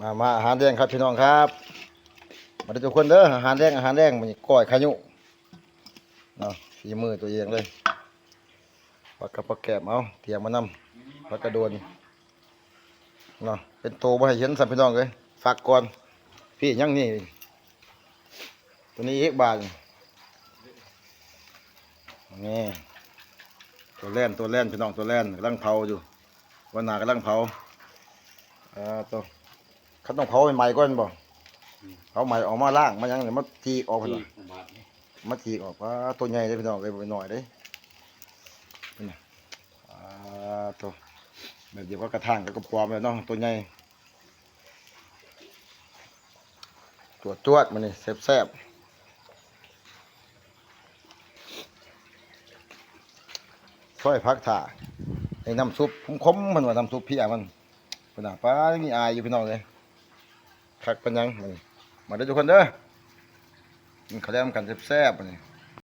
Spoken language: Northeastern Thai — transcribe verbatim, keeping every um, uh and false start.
มามาอาหารแลงครับพี่น้องครับ มาเด้อทุกคนเด้อ อาหารแลง อาหารแลง มื้อนี้ก้อยขายุเนาะ ฝีมือตัวเองเลย ผักกับผักแกมเอา เตรียมมานำ ผักกระโดนเนาะ เป็นโตบ่ให้เห็นซ้ำพี่น้องเอ้ย ฝากก่อน พี่ยังนี่ ตัวนี้อีกบาท นี่ ตัวแล่น ตัวแล่น พี่น้อง ตัวแล่น กำลังเผาอยู่ หัวหน้ากำลังเผา อ่า ตัว คันต้องเผาใหม่ๆก่อนบ่ เผาใหม่ออกมาล้าง มาหยังเนี่ย มาจีกออกหั่นน่ะ จีกบาดนี่ มาจีกออก อ่า ตัวใหญ่เลยพี่น้องเอ้ย บ่น้อยเด้ นี่นะ อ่า ตัว แบบเดียวกับกระถางกับกระป๋อมเลยเนาะ ตัวใหญ่ จวดๆ มื้อนี้แซ่บๆ ซอยผักถ่า ไอ้น้ำซุปขมๆ เพิ่นว่าน้ำซุปเพี้ยมัน เพิ่นน่ะ ปลายังมีอายอยู่พี่น้องเอ้ย คักปานหยังมื้อนี้ มาเด้อทุกคนเด้อ กินข้าวแลงนำกันแซ่บๆ มื้อนี้